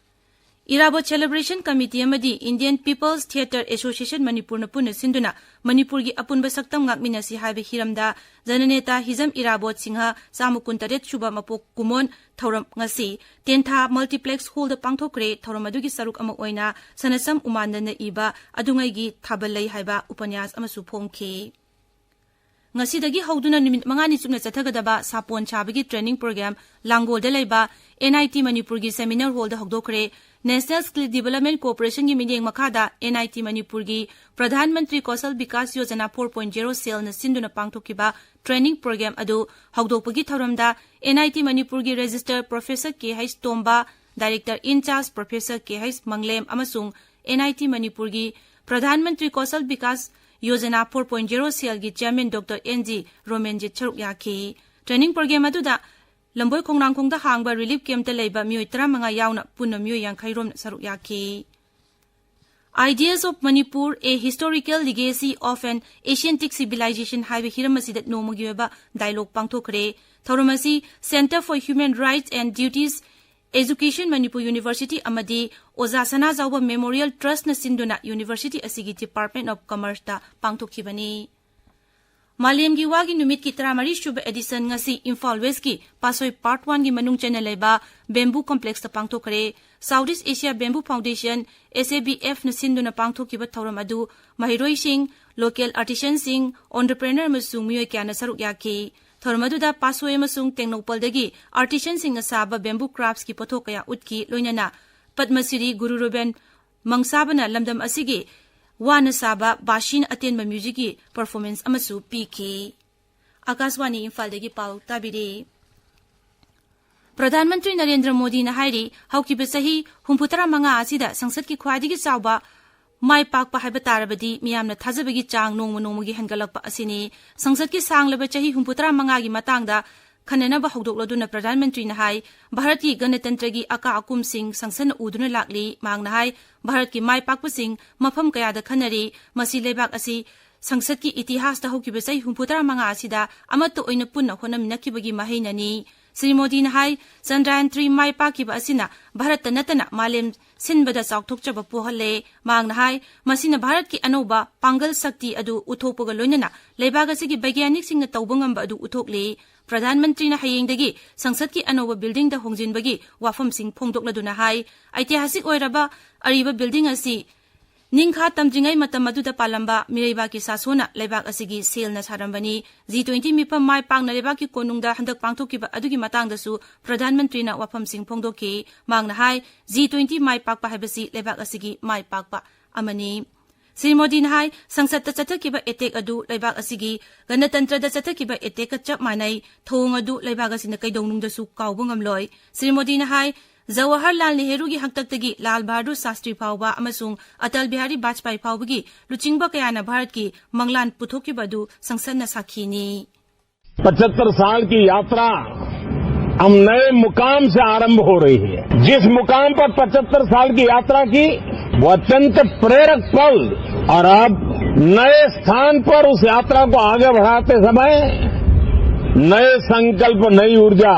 ꯏꯔꯥꯕꯣꯠ ꯁꯦꯂꯦꯕ꯭ꯔꯦꯁꯟ ꯀꯃꯤꯇꯤ ꯑꯃꯗꯤ ꯏꯟꯗꯤꯌꯟ ꯄꯤꯄꯜꯁ ꯊꯤꯌꯦꯇꯔ ꯑꯦꯁꯣꯁꯤꯌꯦꯁꯟ ꯃꯅꯤꯄꯨꯔꯅ ꯄꯨꯟꯅ ꯁꯤꯟꯗꯨꯅ ꯃꯅꯤꯄꯨꯔꯒꯤ ꯑꯄꯨꯟꯕ ꯁꯛꯇꯝ ꯉꯥꯛꯃꯤꯟꯅꯁꯤ ꯍꯥꯏꯕ ꯍꯤꯔꯝꯗ ꯖꯅꯅꯦꯇꯥ ꯍꯤꯖꯝ ꯏꯔꯥꯕꯣꯠ ꯁꯤꯡꯍ ꯆꯥꯝꯃ ꯀꯨꯟꯇꯔꯦꯠ ꯁꯨꯕ ꯃꯄꯣꯛ ꯀꯨꯃꯣꯟ ꯊꯧꯔꯝ ꯉꯁꯤ ꯇꯦꯟꯊꯥ ꯃꯜꯇꯤꯄ꯭ꯂꯦꯛꯁ ꯍꯣꯜꯗ ꯄꯥꯡꯊꯣꯛꯈ꯭ꯔꯦ꯫ ꯊꯧꯔꯝ ꯑꯗꯨꯒꯤ ꯁꯔꯨꯛ ꯑꯃ ꯑꯣꯏꯅ ꯁꯅꯁꯝ ꯎꯃꯥꯟꯗꯅ ꯏꯕ ꯑꯗꯨꯉꯩꯒꯤ ꯊꯥꯕꯜꯂꯩ ꯍꯥꯏꯕ ꯎꯄꯟꯌꯥꯁ ꯑꯃꯁꯨ ꯐꯣꯡꯈꯤ꯫ ꯉꯁꯤꯗꯒꯤ ꯍꯧꯗꯨꯅ ꯅꯨꯃꯤꯠ ꯃꯉꯥꯅꯤ ꯆꯨꯞꯅ ꯆꯠꯊꯒꯗꯕ ꯁꯥꯄꯣꯟ ꯁꯥꯕꯒꯤ ꯇ꯭ꯔꯦꯅꯤꯡ ꯄ꯭ꯔꯣꯒ꯭ꯔꯥꯝ ꯂꯥꯡꯒꯣꯜꯗ ꯂꯩꯕ ꯑꯦꯟ ꯑꯥꯏ ꯇꯤ ꯃꯅꯤꯄꯨꯔꯒꯤ ꯁꯦꯃꯤꯅꯥꯔ ꯍꯣꯜꯗ ꯍꯧꯗꯣꯛꯈ꯭ꯔꯦ꯫ ꯅꯦꯁꯅꯦꯜ ꯁ꯭ꯀꯤꯜ ꯗꯤꯕꯦꯂꯞꯃꯦꯟꯠ ꯀꯣꯔꯄꯣꯔꯦꯁꯟꯒꯤ ꯃꯤꯠꯌꯦꯡ ꯃꯈꯥꯗ ꯑꯦꯟ ꯑꯥꯏ ꯇꯤ ꯃꯅꯤꯄꯨꯔꯒꯤ Pradhan Mantri Kaushal Vikas Yojana four point zero ꯁꯦꯜꯅ ꯁꯤꯟꯗꯨꯅ ꯄꯥꯡꯊꯣꯛꯈꯤꯕ ꯇ꯭ꯔꯦꯅꯤꯡ ꯄ꯭ꯔꯣꯒ꯭ꯔꯥꯝ ꯑꯗꯨ ꯍꯧꯗꯣꯛꯄꯒꯤ ꯊꯧꯔꯝꯗ ꯑꯦꯟ ꯑꯥꯏ ꯇꯤ ꯃꯅꯤꯄꯨꯔꯒꯤ registrar professor K H Tomba, director in charge professor K H Manglem ꯑꯃꯁꯨꯡ ꯑꯦꯟ ꯑꯥꯏ ꯇꯤ ꯃꯅꯤꯄꯨꯔꯒꯤ Pradhan Mantri Kaushal Vikas Yojana four point zero ꯁꯦꯜꯒꯤ ꯆꯤꯌꯔꯃꯦꯟ ꯗꯣꯛꯇꯔ ꯑꯦꯟ ꯖꯤ ꯔꯣꯃꯦꯟꯖꯤꯠ ꯁꯔꯨꯛ ꯌꯥꯈꯤ꯫ ꯇ꯭ꯔꯦꯅꯤꯡ ꯄ꯭ꯔꯣꯒ꯭ꯔꯥꯝ ꯑꯗꯨꯗ ꯂꯝꯕꯣꯏ ꯈꯣꯡꯅꯥꯡꯈꯣꯡꯗ ꯍꯥꯡꯕ ꯔꯤꯂꯤꯐ ꯀꯦꯝꯞꯇ ꯂꯩꯕ ꯃꯤꯑꯣꯏ ꯇꯔꯥꯃꯉꯥ ꯌꯥꯎꯅ ꯄꯨꯟꯅ ꯃꯤꯑꯣꯏ ꯌꯥꯡꯈꯩ ꯔꯣꯝꯅ ꯁꯔꯨꯛ ꯌꯥꯈꯤ꯫ Ideas of Manipur, A Historical Legacy of an Asiatic Civilization ꯍꯥꯏꯕ ꯍꯤꯔꯝ ꯑꯁꯤꯗ ꯅꯣꯡꯃꯒꯤ ꯑꯣꯏꯕ ꯗꯥꯏꯂꯣꯒ ꯄꯥꯡꯊꯣꯛꯈ꯭ꯔꯦ꯫ ꯊꯧꯔꯝ ꯑꯁꯤ Centre for Human Rights and Duties, Education Manipur University ꯑꯃꯗꯤ ꯑꯣꯖꯥ ꯁꯅꯥꯖꯥꯎꯕ Memorial Trustꯅ ꯁꯤꯟꯗꯨꯅ ꯌꯨꯅꯤꯚꯔꯁꯤꯇꯤ ꯑꯁꯤꯒꯤ Department of Commerceꯇ ꯄꯥꯡꯊꯣꯛꯈꯤꯕꯅꯤ꯫ ꯃꯥꯂꯦꯝꯒꯤ ꯋꯥꯒꯤ ꯅꯨꯃꯤꯠꯀꯤ ꯇꯔꯥꯃꯔꯤ ꯁꯨꯕ ꯑꯦꯗꯤꯁꯟ ꯉꯁꯤ ꯏꯝꯐꯥꯜ ꯋꯦꯁꯀꯤ ꯄꯥꯁꯣꯏ ꯄꯥꯔꯠ ꯋꯥꯟꯒꯤ ꯃꯅꯨꯡ ꯆꯟꯅ ꯂꯩꯕ ꯕꯦꯝꯕꯨ ꯀꯝꯄ꯭ꯂꯦꯛꯁꯇ ꯄꯥꯡꯊꯣꯛꯈ꯭ꯔꯦ꯫ South East Asia Bamboo Foundation, S A B Fꯅ ꯁꯤꯟꯗꯨꯅ ꯄꯥꯡꯊꯣꯛꯈꯤꯕ ꯊꯧꯔꯝ ꯑꯗꯨ ꯃꯍꯩꯔꯣꯏꯁꯤꯡ, ꯂꯣꯀꯦꯜ ꯑꯥꯔꯇꯤꯁꯟꯁꯤꯡ, ꯑꯣꯟꯇꯔꯄ꯭ꯔꯦꯅꯔ ꯑꯃꯁꯨꯡ ꯃꯤꯑꯣꯏ ꯀꯌꯥꯅ ꯁꯔꯨꯛ ꯌꯥꯈꯤ꯫ ꯊꯧꯔꯝ ꯑꯗꯨꯗ ꯄꯥꯁꯣꯏ ꯑꯃꯁꯨꯡ ꯇꯦꯡꯅꯧꯄꯜꯗꯒꯤ ꯑꯥꯔꯇꯤꯁꯟꯁꯤꯡꯅ ꯁꯥꯕ ꯕꯦꯝꯕꯨ ꯀ꯭ꯔꯥꯐꯠꯁꯀꯤ ꯄꯣꯠꯊꯣꯛ ꯀꯌꯥ ꯎꯠꯈꯤ, ꯂꯣꯏꯅꯅ ꯄꯗꯃꯁꯤꯔꯤ ꯒꯨꯔꯨ ꯔꯨꯕꯦꯟ ꯃꯪꯁꯥꯕꯅ ꯂꯝꯗꯝ ꯑꯁꯤꯒꯤ ꯋꯥꯅ ꯁꯥꯕ ꯕꯥꯁꯤꯟ ꯑꯇꯦꯟꯕ ꯃ꯭ꯌꯨꯖꯤꯛꯀꯤ ꯄꯔꯐꯣꯔꯃꯦꯟꯁ ꯑꯃꯁꯨ ꯄꯤꯈꯤ꯫ ꯑꯀꯥꯁꯋꯥꯅꯤ ꯏꯝꯐꯥꯜꯗꯒꯤ ꯄꯥꯎ ꯇꯥꯕꯤꯔꯤ꯫ ꯄ꯭ꯔꯙꯥꯟ ꯃꯟꯇ꯭ꯔꯤ ꯅꯔꯦꯟꯗ꯭ꯔ ꯃꯣꯗꯤꯅ ꯍꯥꯏꯔꯤ, ꯍꯧꯈꯤꯕ ꯆꯍꯤ ꯍꯨꯝꯐꯨꯇꯔꯥ ꯃꯉꯥ ꯑꯁꯤꯗ ꯁꯪꯁꯠꯀꯤ ꯈ꯭ꯋꯥꯏꯗꯒꯤ ꯆꯥꯎꯕ ꯃꯥꯏ ꯄꯥꯛꯄ ꯍꯥꯏꯕ ꯇꯥꯔꯕꯗꯤ ꯃꯤꯌꯥꯝꯅ ꯊꯥꯖꯕꯒꯤ ꯆꯥꯡ ꯅꯣꯡꯃ ꯅꯣꯡꯃꯒꯤ ꯍꯦꯟꯒꯠꯂꯛꯄ ꯑꯁꯤꯅꯤ꯫ ꯁꯪꯁꯠꯀꯤ ꯁꯥꯡꯂꯕ ꯆꯍꯤ ꯍꯨꯝꯐꯨꯇꯔꯥ ꯃꯉꯥꯒꯤ ꯃꯇꯥꯡꯗ ꯈꯟꯅꯅꯕ ꯍꯧꯗꯣꯛꯂꯗꯨꯅ ꯄ꯭ꯔꯙꯥꯟ ꯃꯟꯇ꯭ꯔꯤꯅ ꯍꯥꯏ, ꯚꯥꯔꯠꯀꯤ ꯒꯅꯇꯟꯇ꯭ꯔꯒꯤ ꯑꯀꯥ ꯑꯀꯨꯝꯁꯤꯡ ꯁꯪꯁꯠꯅ ꯎꯗꯨꯅ ꯂꯥꯛꯂꯤ꯫ ꯃꯍꯥꯛꯅ ꯍꯥꯏ, ꯚꯥꯔꯠꯀꯤ ꯃꯥꯏ ꯄꯥꯛꯄꯁꯤꯡ ꯃꯐꯝ ꯀꯌꯥꯗ ꯈꯟꯅꯔꯤ꯫ ꯃꯁꯤ ꯂꯩꯕꯥꯛ ꯑꯁꯤ ꯁꯪꯁꯠꯀꯤ ꯏꯇꯤꯍꯥꯁꯇ ꯍꯧꯈꯤꯕ ꯆꯍꯤ ꯍꯨꯝꯐꯨꯇꯔꯥ ꯃꯉꯥ ꯑꯁꯤꯗ ꯑꯃꯠꯇ ꯑꯣꯏꯅ ꯄꯨꯟꯅ ꯍꯣꯠꯅꯃꯤꯟꯅꯈꯤꯕꯒꯤ ꯃꯍꯩꯅꯅꯤ꯫ ꯁ꯭ꯔꯤ ꯃꯣꯗꯤꯅ ꯍꯥꯏ, ꯆꯟꯗ꯭ꯔꯌꯥꯟ ꯊ꯭ꯔꯤ ꯃꯥꯏ ꯄꯥꯛꯈꯤꯕ ꯑꯁꯤꯅ ꯚꯥꯔꯠꯇ ꯅꯠꯇꯅ ꯃꯥꯂꯦꯝ ꯁꯤꯟꯕꯗ ꯆꯥꯎꯊꯣꯛꯆꯕ ꯄꯣꯛꯍꯜꯂꯦ꯫ ꯃꯍꯥꯛꯅ ꯍꯥꯏ, ꯃꯁꯤꯅ ꯚꯥꯔꯠꯀꯤ ꯑꯅꯧꯕ ꯄꯥꯡꯒꯜ ꯁꯛꯇꯤ ꯑꯗꯨ ꯎꯠꯊꯣꯛꯄꯒ ꯂꯣꯏꯅꯅ ꯂꯩꯕꯥꯛ ꯑꯁꯤꯒꯤ ꯕꯩꯒ꯭ꯌꯥꯅꯤꯛꯁꯤꯡꯅ ꯇꯧꯕ ꯉꯝꯕ ꯑꯗꯨ ꯎꯠꯊꯣꯛꯂꯤ꯫ ꯄ꯭ꯔꯙꯥꯟ ꯃꯟꯇ꯭ꯔꯤꯅ ꯍꯌꯦꯡꯗꯒꯤ ꯁꯪꯁꯠꯀꯤ ꯑꯅꯧꯕ ꯕꯤꯜꯗꯤꯡꯗ ꯍꯣꯡꯖꯤꯟꯕꯒꯤ ꯋꯥꯐꯝꯁꯤꯡ ꯐꯣꯡꯗꯣꯛꯂꯗꯨꯅ ꯍꯥꯏ, ꯑꯩꯇꯤꯍꯥꯁꯤꯛ ꯑꯣꯏꯔꯕ ꯑꯔꯤꯕ ꯕꯤꯜꯗꯤꯡ ꯑꯁꯤ ꯅꯤꯡꯈꯥ ꯇꯝꯗ꯭ꯔꯤꯉꯩ ꯃꯇꯝ ꯑꯗꯨꯗ ꯄꯥꯜꯂꯝꯕ ꯃꯤꯔꯩꯕꯥꯛꯀꯤ ꯁꯥꯁꯣꯅ ꯂꯩꯕꯥꯛ ꯑꯁꯤꯒꯤ ꯁꯦꯜꯅ ꯁꯥꯔꯝꯕꯅꯤ꯫ ꯖꯤ ꯇ꯭ꯋꯦꯟꯇꯤ ꯃꯤꯐꯝ ꯃꯥꯏ ꯄꯥꯛꯅ ꯂꯩꯕꯥꯛꯀꯤ ꯀꯣꯅꯨꯡꯗ ꯍꯟꯗꯛ ꯄꯥꯡꯊꯣꯛꯈꯤꯕ ꯑꯗꯨꯒꯤ ꯃꯇꯥꯡꯗꯁꯨ ꯄ꯭ꯔꯙꯥꯟ ꯃꯟꯇ꯭ꯔꯤꯅ ꯋꯥꯐꯝꯁꯤꯡ ꯐꯣꯡꯗꯣꯛꯈꯤ꯫ ꯃꯍꯥꯛꯅ ꯍꯥꯏ, ꯖꯤ ꯇ꯭ꯋꯦꯟꯇꯤ ꯃꯥꯏ ꯄꯥꯛꯄ ꯍꯥꯏꯕꯁꯤ ꯂꯩꯕꯥꯛ ꯑꯁꯤꯒꯤ ꯃꯥꯏ ꯄꯥꯛꯄ ꯑꯃꯅꯤ꯫ ꯁ꯭ꯔꯤ ꯃꯣꯗꯤꯅ ꯍꯥꯏ, ꯁꯪꯁꯠꯇ ꯆꯠꯊꯈꯤꯕ ꯑꯦꯇꯦꯛ ꯑꯗꯨ ꯂꯩꯕꯥꯛ ꯑꯁꯤꯒꯤ ꯒꯅꯇꯟꯇ꯭ꯔꯗ ꯆꯠꯊꯈꯤꯕ ꯑꯦꯇꯦꯛꯀ ꯆꯞ ꯃꯥꯟꯅꯩ꯫ ꯊꯧꯑꯣꯡ ꯑꯗꯨ ꯂꯩꯕꯥꯛ ꯑꯁꯤꯅ ꯀꯩꯗꯧꯅꯨꯡꯗꯁꯨ ꯀꯥꯎꯕ ꯉꯝꯂꯣꯏ꯫ ꯁ꯭ꯔꯤ ꯃꯣꯗꯤꯅ ꯍꯥꯏ, ꯖꯋꯥꯍꯔꯂꯥꯜ ꯅꯦꯍꯔꯨꯒꯤ ꯍꯥꯛꯇꯛꯇꯒꯤ ꯂꯥꯜ ꯕꯍꯥꯗꯨꯔ ꯁꯥꯁꯇ꯭ꯔꯤ ꯐꯥꯎꯕ ꯑꯃꯁꯨꯡ ꯑꯇꯜ ꯕꯤꯍꯥꯔꯤ ꯕꯥꯖꯄꯥꯏ ꯐꯥꯎꯕꯒꯤ ꯂꯨꯆꯤꯡꯕ ꯀꯌꯥꯅ ꯚꯥꯔꯠꯀꯤ ꯃꯪꯂꯥꯟ ꯄꯨꯊꯣꯛꯈꯤꯕ ꯑꯗꯨ ꯁꯪꯁꯠꯅ ꯁꯥꯈꯤꯅꯤ꯫ पचहत्तर साल की यात्रा हम नए मुकाम से आरंभ हो रही है। जिस मुकाम पर पचहत्तर साल की यात्रा की, वो अत्यंत प्रेरक पल, और अब नए स्थान पर उस यात्रा को आगे बढ़ाते समय नए संकल्प, नई ऊर्जा,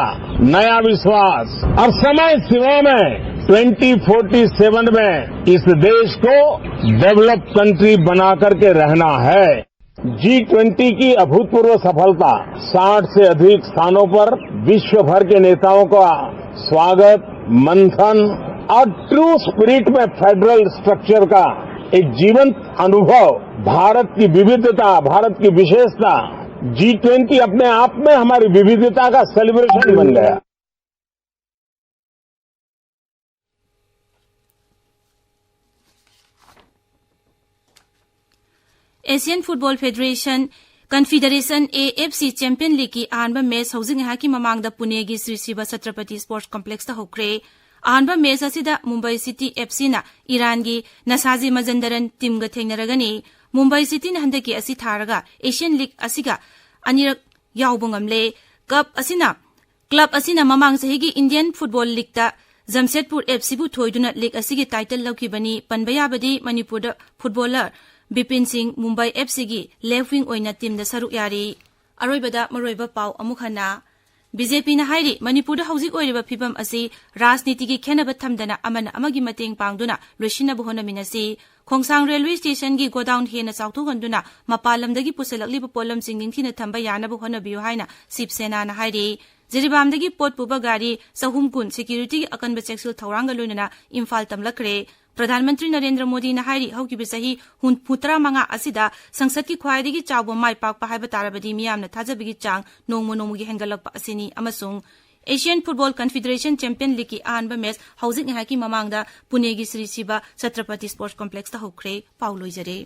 नया विश्वास और समय सीमा में ट्वेंटी फोर्टी सेवन में इस देश को डेवलप्ड कंट्री बना करके रहना है। जी ट्वेंटी की अभूतपूर्व सफलता, साठ से अधिक स्थानों पर विश्व भर के नेताओं का स्वागत, मंथन और ट्रू स्पिरिट में फेडरल स्ट्रक्चर का एक जीवंत अनुभव, भारत की विविधता, भारत की विशेषता, जी ट्वेंटी अपने आप में हमारी विविधता का सेलिब्रेशन बन गया। Asian Football Federation, Confederation A F C Champion Leagueꯀꯤ ꯑꯍꯥꯟꯕ ꯃꯦꯆ ꯍꯧꯖꯤꯛ ꯉꯥꯏꯍꯥꯛꯀꯤ ꯃꯃꯥꯡꯗ ꯄꯨꯅꯦꯒꯤ ꯁ꯭ꯔꯤ ꯁꯤꯕ ꯁꯇ꯭ꯔꯄꯇꯤ ꯁ꯭ꯄꯣꯔꯠꯁ ꯀꯝꯄ꯭ꯂꯦꯛꯁꯇ ꯍꯧꯈ꯭ꯔꯦ꯫ ꯑꯍꯥꯟꯕ ꯃꯦꯆ ꯑꯁꯤꯗ ꯃꯨꯝꯕꯥꯏ ꯁꯤꯇꯤ ꯑꯦꯐ ꯁꯤꯅ ꯏꯔꯥꯟꯒꯤ ꯅꯁꯥꯖꯤ ꯃꯖꯟꯗꯔꯟ ꯇꯤꯝꯒ ꯊꯦꯡꯅꯔꯒꯅꯤ꯫ ꯃꯨꯝꯕꯥꯏ ꯁꯤꯇꯤꯅ ꯍꯟꯗꯛꯀꯤ ꯑꯁꯤ ꯊꯥꯔꯒ ꯑꯦꯁꯤꯌꯥꯟ ꯂꯤꯒ ꯑꯁꯤꯒ ꯑꯅꯤꯔꯛ ꯌꯥꯎꯕ ꯉꯝꯂꯦ꯫ ꯀꯞ ꯑꯁꯤꯅ, ꯀ꯭ꯂꯕ ꯑꯁꯤꯅ ꯃꯃꯥꯡ ꯆꯍꯤꯒꯤ ꯏꯟꯗꯤꯌꯟ ꯐꯨꯠꯕꯣꯜ ꯂꯤꯒꯇ ꯖꯝꯁꯦꯗꯄꯨꯔ ꯑꯦꯐ ꯁꯤꯕꯨ ꯊꯣꯏꯗꯨꯅ ꯂꯤꯒ ꯑꯁꯤꯒꯤ ꯇꯥꯏꯇꯜ ꯂꯧꯈꯤꯕꯅꯤ꯫ ꯄꯟꯕ ꯌꯥꯕꯗꯤ ꯃꯅꯤꯄꯨꯔꯗ ꯐꯨꯠꯕꯣꯂꯔ ꯕꯤꯄꯤꯟ ꯁꯤꯡ ꯃꯨꯝꯕꯥꯏ ꯑꯦꯐ ꯁꯤꯒꯤ ꯂꯦꯐ ꯋꯤꯡ ꯑꯣꯏꯅ ꯇꯤꯝꯗ ꯁꯔꯨꯛ ꯌꯥꯔꯤ꯫ ꯑꯔꯣꯏꯕꯗ ꯃꯔꯨꯑꯣꯏꯕ ꯄꯥꯎ ꯑꯃꯨꯛ ꯍꯟꯅ꯫ ꯕꯤ ꯖꯦ ꯄꯤꯅ ꯍꯥꯏꯔꯤ, ꯃꯅꯤꯄꯨꯔꯗ ꯍꯧꯖꯤꯛ ꯑꯣꯏꯔꯤꯕ ꯐꯤꯕꯝ ꯑꯁꯤ ꯔꯥꯖꯅꯤꯇꯤꯒꯤ ꯈꯦꯟꯅꯕ ꯊꯝꯗꯅ ꯑꯃꯅ ꯑꯃꯒꯤ ꯃꯇꯦꯡ ꯄꯥꯡꯗꯨꯅ ꯂꯣꯏꯁꯤꯟꯅꯕ ꯍꯣꯠꯅꯃꯤꯟꯅꯁꯤ꯫ ꯈꯣꯡꯁꯥꯡ ꯔꯦꯜꯋꯦ ꯁ꯭ꯇꯦꯁꯟꯒꯤ ꯒꯣꯗꯥꯎꯟ ꯍꯦꯟꯅ ꯆꯥꯎꯊꯣꯛꯍꯟꯗꯨꯅ ꯃꯄꯥꯟ ꯂꯝꯗꯒꯤ ꯄꯨꯁꯤꯜꯂꯛꯂꯤꯕ ꯄꯣꯠꯂꯝꯁꯤꯡ ꯅꯤꯡꯊꯤꯅ ꯊꯝꯕ ꯌꯥꯅꯕ ꯍꯣꯠꯅꯕꯤꯌꯨ ꯍꯥꯏꯅ ꯁꯤꯕ ꯁꯦꯅꯥꯅ ꯍꯥꯏꯔꯤ꯫ ꯖꯤꯔꯤꯕꯥꯝꯗꯒꯤ ꯄꯣꯠ ꯄꯨꯕ ꯒꯥꯔꯤ ꯆꯍꯨꯝ ꯀꯨꯟ ꯁꯦꯀ꯭ꯌꯨꯔꯤꯇꯤꯒꯤ ꯑꯀꯟꯕ ꯆꯦꯛꯁꯤꯜ ꯊꯧꯔꯥꯡꯒ ꯂꯣꯏꯅꯅ ꯏꯝꯐꯥꯜ ꯇꯝꯂꯛꯈ꯭ꯔꯦ꯫ ꯄ꯭ꯔꯙꯥꯟ ꯃꯟꯇ꯭ꯔꯤ ꯅꯔꯦꯟꯗ꯭ꯔ ꯃꯣꯗꯤꯅ ꯍꯥꯏꯔꯤ, ꯍꯧꯈꯤꯕ ꯆꯍꯤ ꯍꯨꯝꯐꯨ ꯇꯔꯥꯃꯉꯥ ꯑꯁꯤꯗ ꯁꯪꯁꯠꯀꯤ ꯈ꯭ꯋꯥꯏꯗꯒꯤ ꯆꯥꯎꯕ ꯃꯥꯏ ꯄꯥꯛꯄ ꯍꯥꯏꯕ ꯇꯥꯔꯕꯗꯤ ꯃꯤꯌꯥꯝꯅ ꯊꯥꯖꯕꯒꯤ ꯆꯥꯡ ꯅꯣꯡꯃ ꯅꯣꯡꯃꯒꯤ ꯍꯦꯟꯒꯠꯂꯛꯄ ꯑꯁꯤꯅꯤ ꯑꯃꯁꯨꯡ ꯑꯦꯁꯤꯌꯥꯟ ꯐꯨꯠꯕꯣꯜ ꯀꯟꯐꯤꯗꯔꯦꯁꯟ ꯆꯦꯝꯄꯤꯌꯟ ꯂꯤꯒꯀꯤ ꯑꯍꯥꯟꯕ ꯃꯦꯆ ꯍꯧꯖꯤꯛ ꯉꯥꯏꯍꯥꯛꯀꯤ ꯃꯃꯥꯡꯗ ꯄꯨꯅꯦꯒꯤ ꯁ꯭ꯔꯤ ꯁꯤꯕ ꯁꯇ꯭ꯔꯄꯇꯤ ꯁ꯭ꯄꯣꯔꯠꯁ ꯀꯝꯄ꯭ꯂꯦꯛꯁꯇ ꯍꯧꯈ꯭ꯔꯦ꯫ ꯄꯥꯎ ꯂꯣꯏꯖꯔꯦ꯫